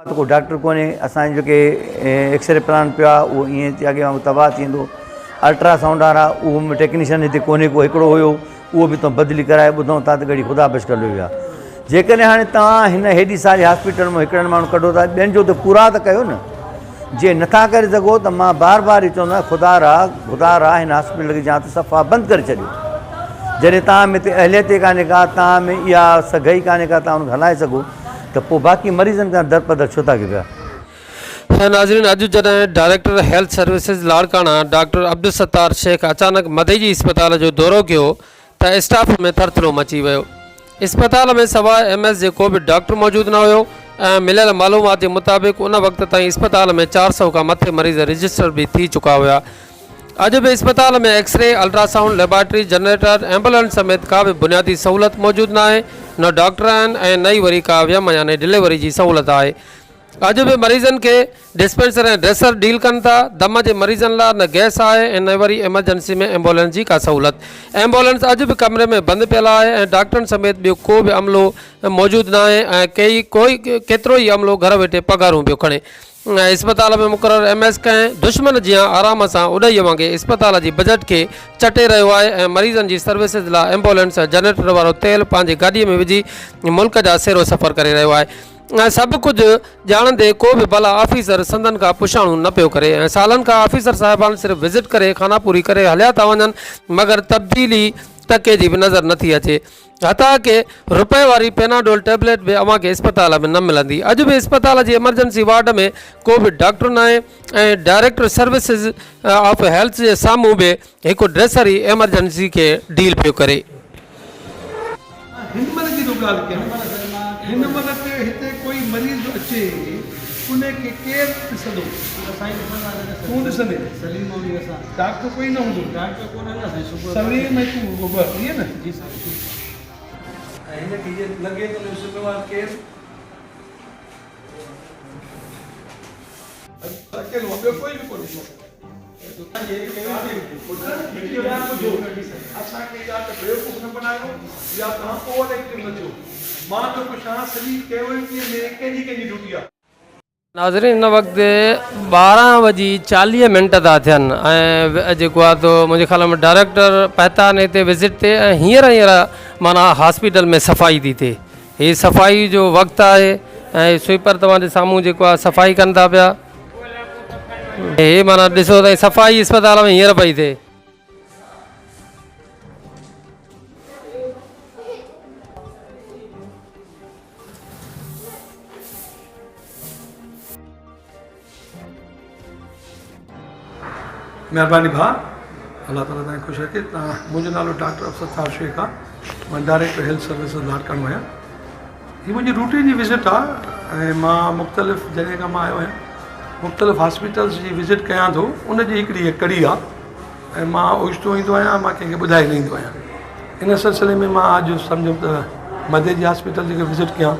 ته ڪو ڊاڪٽر ڪونهي، اسان جو جيڪي ايڪسري پلانٽ پيو آهي اهو ائين اڳي وانگر تباهه ٿي ويندو، الٽرا سائونڊ وارا اهو به ٽيڪنيشن هتي ڪونهي ڪو هڪڙو هيو اهو به تون بدلي ڪرائي ٻڌون ٿا ته ڳڙهي خدا بخش ڪڍيو ويو آهي. جيڪڏهن هاڻي توهان هن هيڏي ساري هاسپيٽل مان هڪڙن ماڻهن ڪڍو ٿا ٻين جو ته پورا ته ڪيو نه. جي نٿا ڪري سگهو ته مان بار بار اهو چوندو آهيان خدا را خدا را هن هاسپيٽل کي جا ته صفا بند ڪري ڇڏيو. جڏهن توهان ۾ اهليت ئي ڪانهي ڪا توهان ۾ اها سگهه ئي ڪانهي ڪا توهان ان کي هلائي سگهو ته پوء باقي مريضن کان درپدر ڇو ٿا ڪيو پيا. ناظرين اڄ جڏهن director health services Larkana doctor Abdul Sattar Shaikh اچانڪ مدئجي اسپتال جو دورو ڪيو ته اسٽاف ۾ ٿرٿلو مچي ويو. اسپتال ۾ سواء ايم ايس جي ڪو به ڊاڪٽر موجود نه هيو ۽ مليل معلومات جي مطابق ان وقت تائين اسپتال ۾ 400 کان مٿي مريض رجسٽر به ٿي چڪا هيا. اڄ به اسپتال ۾ x-ray, ultrasound, laboratory, generator, ambulance سميت ڪا به بنيادي سهولت موجود ناهي، نه ڊاڪٽر آهن ۽ نه ئي وري ڪا ويم يعني ڊليوري جي سهولت آهي. اڄ به مريضن کي ڊسپينسر ۽ ڊريسر ڊيل ڪن ٿا، دم جي مريضن لا نه گئس آهي ۽ نه وري ايمرجنسي ۾ ايمبولينس جي ڪا سهولت. ايمبولينس اڄ به ڪمري ۾ بند پيل آهي ۽ ڊاڪٽرن سميت ٻيو ڪو به عملو موجود ناهي ۽ ڪيئي ڪوئي ڪيترو ئي عملو گهر ويٺي پگهارون پيو کڻي. اسپتال ۾ مقرر ايم ايس ڪنهن دشمن جيان آرام سان اڏهي وانگي اسپتال جي بجيٽ کي چٽي رهيو آهي ۽ مريضن جي سروسز لا ايمبولينس ۽ جنريٽر وارو تيل پنهنجي گاڏي ۾ وجهي ملڪ جا سيرو سفر ڪري رهيو آهي. ۽ سڀ ڪجهه ڄاڻندي ڪو به ڀلا آفيسر سندن کان پڇاڻو نه پيو ڪري ۽ سالن کان آفيسر صاحبان صرف وزٽ ڪري خانه پوري ڪري هليا ٿا وڃن مگر تبديلي ٽڪي جي به نظر نٿي اچي حتيٰ ڪه رپئي واري پيناڊول ٽيبليٽ به اوهان کي اسپتال ۾ نه ملندي اڄ به اسپتال جي ايمرجنسي وارڊ ۾ ڪو به ڊاڪٽر ناهي ۽ ڊائريڪٽر سروسز آف هيلٿ جي سامهون به هڪ ڊريسر ئي ايمرجنسي کي ڊيل پيو ڪري. هن مهل جي ٿو ڳالهه ڪيان، هن مهل تي هتي ڪوئي مريض اچي ان کي ڪير ڏسندو؟ تون ڏسندين؟ ڊاڪٽر ڪوئي نه هوندو؟ سليم ۽ تون ٻه ائين نه؟ ۽ هن کي هيء لڳي ته ان جو ذميوار ڪير؟ اڪيلو آهي ٻيو ڪوئي به ڪونهي. اسان کي يا ته بيوقوف نه بنايو يا توهان اوور ايڪٽو نه ٿيو. مان ٿو پڇان سڄي ڪيولٽيء ۾ ڪنهن جي ڪنهن جي ڊيوٽي آ؟ ناظرين هن وقت 12 وڄي 40 منٽ ٿا ٿين ۽ جيڪو آ تو منهنجي خيال ۾ ڊائريڪٽر پهتا آهن هتي وزٽ تي ۽ هينئر هينئر معنيٰ هاسپيٽل ۾ صفائي ٿي ٿئي هي صفائي جو وقت آهي ۽ سوئپر توهان جي سامهون جيڪو آ صفائي ڪن ٿا پيا. هي معنيٰ ڏسو ته صفائي اسپتال ۾ هينئر پئي ٿئي. مهرباني ڀاء الله تعالي توهان کي خوش رکي توهان منهنجو نالو ڊاڪٽر افسر شيخ آ مان ڊائريڪٽر هيلٿ سروسز لاڙڪاڻو آهيان هي منهنجي روٽين جي وزٽ آ ۽ مان مختلف جڏهن کان مان آيو آهيان مختلف هاسپيٽلس جي وزٽ ڪيان ٿو ان جي هڪڙي هيء ڪڙي آ ۽ مان اوچتو ايندو آهيان مان ڪنهن کي ٻڌائي نه ايندو آهيان ان سلسلي ۾ مان اڄ سمجهيم ته مدي جي هاسپيٽل جي وزٽ ڪيان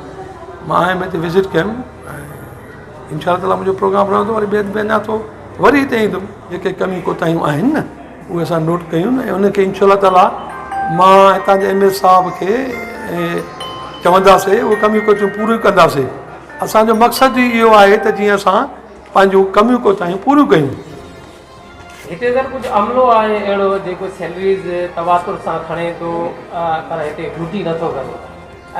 مان آيم هتي وزٽ ڪيم ۽ انشاء الله تعاليٰ منهنجو پروگرام رهندو وري ٻئي هنڌ وڃان ٿو وري هتي ايندم جيڪي ڪميون ڪوتاهيون آهن نه اهي اسان نوٽ ڪيون ۽ ان کي انشاء الله تعاليٰ مان هتان جي ايم ايس صاحب کي چونداسي اهي ڪميون ڪوتاهيون پوريون ڪنداسي اسانجو مقصد ئي اهو آهي ته جيئن اسان پنهنجون ڪميون ڪوتاهيون پوريون ڪيون. هتي سر ڪجهه عملو آهي اهڙو جيڪو سيلريز تواتر سان کڻي ٿو پر هتي ڊيوٽي نٿو ڪري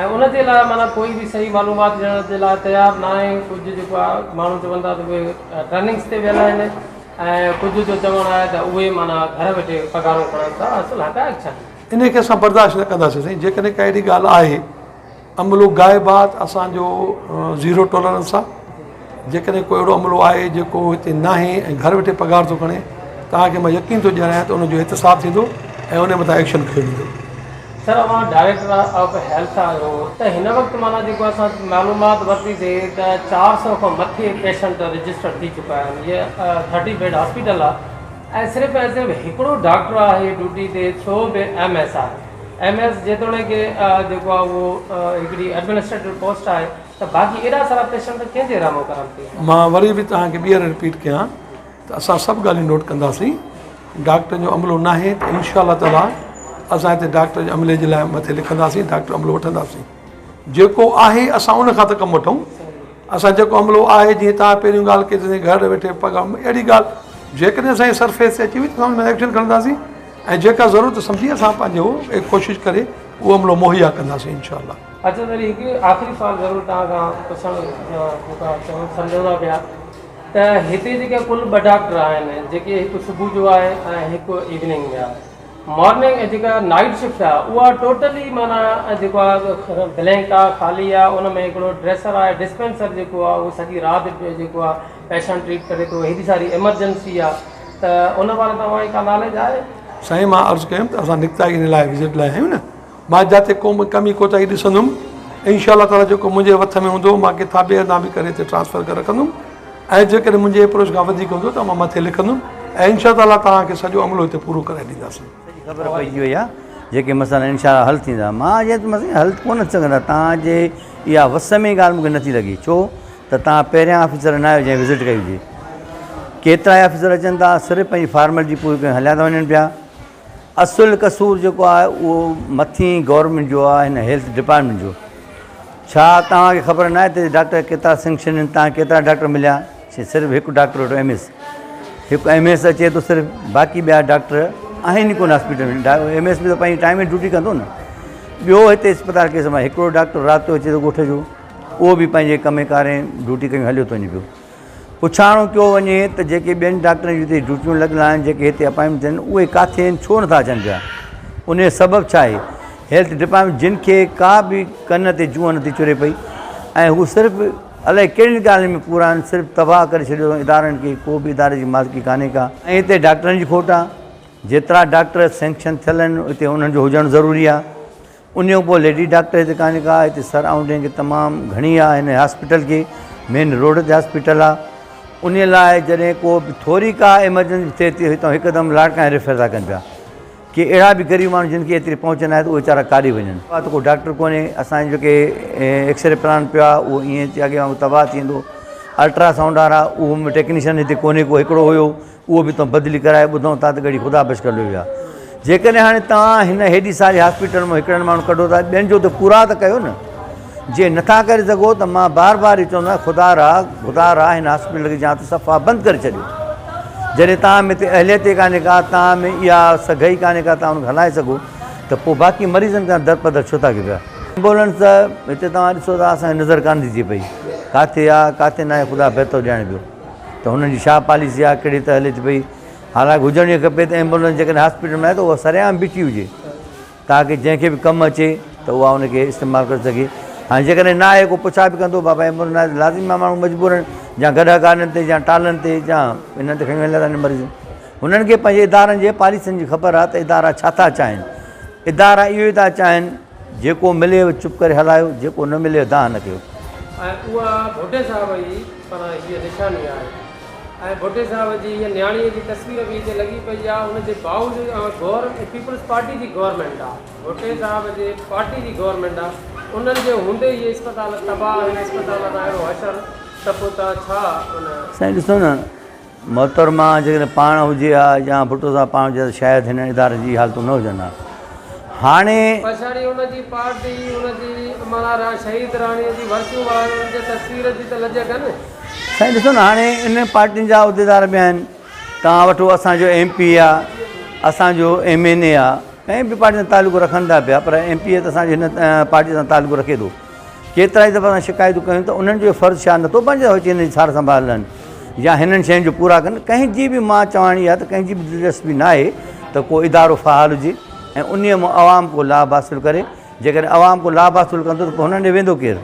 ۽ ان جي لاء معنيٰ ڪوئي به صحيح معلومات ڏيڻ جي لاء تيار ناهي ڪجهه جيڪو آهي ماڻهو چون ٿا ته اهي ٽريننگس تي ويل آهن ۽ ڪجهه جو چوڻ آهي ته اهي معنيٰ گهر ويٺي پگهارون کڻن ٿا اصل حقائق ڇا آهن؟ انهي کي اسان برداشت نه ڪنداسين سائين جيڪڏهن ڪا اهڙي ڳالهه آهي عملو غائب آ ته اسان جو زيرو ٽالرنس آ جيڪڏهن ڪو اهڙو عملو آهي جيڪو هتي ناهي ۽ گهر ويٺي پگهار ٿو کڻي توهان کي مان يقين ٿو ڏياريان ته ان جو احتساب ٿيندو ۽ ان مٿان ايڪشن کنيو ويندو. سر اوهان ڊائريڪٽر آف هيلٿ آهيو ته هن وقت معنيٰ جيڪو اسان معلومات ورتي سي ته 400 کان مٿي پيشنٽ رجسٽر ٿي چڪا آهن هي 30 بيڊ هاسپيٽل آهي ۽ صرف ۽ صرف هڪڙو ڊاڪٽر آهي ڊيوٽي تي سو به ايم ايس آهي ايم ايس جيتوڻيڪ جيڪو آهي اهو هڪڙي ايڊمنسٽريٽو پوسٽ آهي ته باقي ايڏا سارا پيشنٽ ڪنهن جي رحم و ڪرم تي آهن. مان وري به توهان کي ٻيهر رپيٽ ڪيان ته اسان سڀ ڳالهيون نوٽ ڪنداسين ڊاڪٽرن جو عملو ناهي ته انشاء الله تعالي اسان هتي ڊاڪٽر جي عملي جي لاء مٿي لکنداسين ڊاڪٽر عملو وٺنداسين جيڪو آهي اسان ان کان ته ڪم وٺون. اسان جيڪو عملو آهي جيئن توهان پهريون ڳالهه ڪئي ته گهر ويٺي پگهار اهڙي ڳالهه جيڪڏهن اسان جي سرفيس تي اچي وئي ته اسان ان ۾ ايڪشن کڻنداسين ۽ جيڪا ضرورت سمجهي اسان پنهنجو ڪوشش ڪري اهو عملو مهيا ڪنداسين انشاء الله. اچو وري هڪ آخري سوال ضرور توهان کان پڇڻ جيڪو آهي سمجهون ٿا پيا ته هتي جيڪي ڪل ٻه ڊاڪٽر آهن جيڪي هڪ صبح جو آهي ۽ هڪ ايوننگ ۾ آهي مارننگ ۽ جيڪا نائيٽ شفٽ آهي اها ٽوٽلي معنيٰ جيڪو آهي بلينڪ آهي خالي آهي ان ۾ هڪڙو ڊريسر آهي ڊسپينسر جيڪو آهي اهو سڄي رات جيڪو آهي پيشنٽ ٽريٽ ڪري ٿو هيڏي ساري ايمرجنسي آهي ته ان باري توهان کي ڪا ناليج آهي؟ سائين مان عرض ڪيم ته اسان نڪتا ئي ان لاء وزٽ لاء آهيون نه مان جاتي ڪو ڪمي ڪوتاهي ڏسندم انشاء الله تعالي جيڪو منهنجي وٿ ۾ هوندو مان ڪٿان ٻئي هنڌان به ڪري هتي ٽرانسفر ڪري رکندم ۽ جيڪڏهن منهنجي اپروچ کان وڌيڪ هوندو ته مان مٿي لکندم ۽ انشاء تعالي توهان کي سڄو عملو هتي پورو ڪرائي ڏينداسين. سڄي خبر پئجي وئي آهي جيڪي مسئلا انشاء الله حل ٿيندا مان چيس ته مسئلا حل ڪونه ٿي سگهندا توهان جي اها وس ۾ ڳالهه مون کي نٿي لڳي ڇو ته توهان پهريان آفيسر نه آهيو جنهن وزٽ ڪئي هجي ڪيترا ئي آفيسر اچن ٿا صرف پنهنجي فارملٽي پوري ڪري هليا ٿا وڃن پيا اصل قصور جيڪو آهي اهو مٿين گورنمينٽ جو آهي هن هيلٿ ڊپارٽمينٽ جو ڇا توهان کي خبر ناهي ته ڊاڪٽر ڪيترا سينڪشن آهن توهان کي ڪيترا ڊاڪٽر مليا صرف هڪ ڊاڪٽر ويٺو ايم ايس هڪ ايم ايس اچي ٿو صرف باقي ٻيا ڊاڪٽر آهن ئي ڪونه هاسپيٽل ۾ ايم ايس به ته پنهنجي ٽائيم ۾ ڊيوٽي ڪندو نه ٻيو هتي اسپتال ڪيس مان هڪڙو ڊاڪٽر رات جو اچي ٿو ڳوٺ جو اهو به پنهنجي ڪم ڪارين ڊيوٽي ڪيون هليو ٿو وڃي پيو پڇاڻو ڪيو وڃي ته جيڪي ٻين ڊاڪٽرن جون هتي ڊيوٽيون لڳل آهن جيڪي هتي اپائنٽمينٽ ٿين اهي ڪاٿي آهن ڇو نٿا اچن پيا ان جو سبب ڇا آهي هيلٿ ڊپارٽمينٽ جن کي ڪا به ڪن تي جونء نٿي چري پئي ۽ هو صرف الائي ڪهڙين ڳالهين ۾ پورا آهن صرف تباهه ڪري ڇڏيو اٿن ادارن کي ڪو به اداري جي مالڪي ڪانهي ڪا ۽ هتي ڊاڪٽرن جي کوٽ آهي جيترا ڊاڪٽر سينڪشن ٿيل آهن اتي انهن جو هجڻ ضروري آهي انهيء کان پوء ليڊي ڊاڪٽر هتي ڪانهي ڪا، هتي سرائونڊنگ تمام گهڻي آهي، هن هاسپيٽل کي مين روڊ تي هاسپيٽل آهي، انهيء لاء جڏهن ڪو به ٿوري ڪا ايمرجنسي ٿئي ٿي هتان هڪدم لاڙڪاڻي ريفر ٿا ڪن پيا، ڪي اهڙا به غريب ماڻهو جن کي ايتري پهچ ناهي ته اهي ويچارا ڪاڏي وڃن. ته ڪو ڊاڪٽر ڪونهي، اسان جو جيڪي ايڪسري پلانٽ پيو آهي اهو ائين اڳي وانگر تباهه ٿي ويندو، الٽرا سائونڊ وارا اهو به ٽيڪنيشن هتي ڪونهي ڪو هڪڙو هيو اهو به توهان بدلي ڪرائي ٻڌون ٿا ته ڳڙهي خدا بخش ڪڍيو ويو آهي. جيڪڏهن هاڻي توهان هن هيڏي ساري هاسپيٽل مان هڪڙن ماڻهن ڪڍو ٿا ٻين جو ته پورا ته ڪيو نه. جي نٿا ڪري سگهو ته مان بار بار اهو چوندو آهيان خدا را خدا را هن هاسپيٽل کي يا ته صفا بند ڪري ڇڏيو. جڏهن توهان ۾ اهليت ئي ڪانهي ڪا توهان ۾ اها سگهه ئي ڪانهي ڪا توهان ان کي هلائي سگهو ته پوء باقي مريضن کان درپدر ڇو ٿا ڪيو پيا. ايمبولنس ته هتي توهان ڏسو ٿا اسان کي نظر ڪانه ٿي اچي پئي ڪاٿي آهي ڪاٿي ناهي خدا بهتر ڄاڻي پيو. ته هنن جي ڇا پاليسي آهي ڪهڙي ته هلي ٿي پئي حالانڪ هجڻ ائين کپي ته ايمبولنس جيڪڏهن هاسپيٽل ۾ آهي ته اها سرعام بيٺي هجي تاڪه جنهن کي به ڪم اچي ته اها ان کي استعمال ڪري سگهي هاڻي جيڪڏهن نه آهي ڪو پڇا به ڪندو بابا ايمبولنس نه آهي ته لازمي آهي ماڻهو مجبور آهن يا گڏهه گاڏين تي يا ٽالن تي يا انهن تي کڻي وڃن ٿا مريض هنن کي پنهنجي ادارن جي پاليسين جي خبر آهي ته ادارا ڇا ٿا چاهين ادارا اهو ئي ٿا چاهين جيڪو ملي چپ ڪري هلايو جيڪو نه ملي دانهن نه ڪيو. ۽ اها ڀٽي صاحب جي پر هيء نشاني آهي ۽ ڀٽي صاحب جي هيء نياڻيء جي تصوير به هتي لڳي پئي آهي ان جي باوجود اوهان گور پيپلز پارٽي جي گورنمينٽ آهي ڀٽي صاحب جي پارٽي جي گورنمينٽ آهي انهن جي هوندي هيء اسپتال تباهه هن اسپتال سان اهڙو حشر ته پوء توهان ڇا ان. سائين ڏسو نه محترمه جيڪڏهن پاڻ هجي ها يا ڀٽو صاحب پاڻ هجي ها ته شايد هن اداري جي حالتون نه هجن ها. هاڻي. پڇاڙي ان جي پارٽي ان جي معنيٰ را شهيد راڻي جي ورسيون ملهايون ان جي تصوير جي ته لڄ ڪن. سائين ڏسو نه هاڻي انهن پارٽين جا عهديدار به آهن توهان وٺو اسان جو ايم پي آ اسان جو ايم اين اي آ ڪنهن به پارٽي سان تعلق رکن ٿا پيا پر ايم پي اي ته اسان جي هن پارٽي سان تعلق رکي ٿو. ڪيترائي دفعا اسان شڪايتون ڪيون ته انهن جو فرض ڇا نٿو بڻجي ته اچي هنن جي سار سنڀال لهن يا هنن شين جو پورا ڪن ڪنهن جي به مان چواڻي آهي ته ڪنهن جي به دلچسپي ناهي ته ڪو ادارو فعال هجي ۽ انهيء مان عوام ڪو لاڀ حاصل ڪري جيڪڏهن عوام ڪو لاڀ حاصل ڪندو ته پوء هنن ڏي ويندو ڪير؟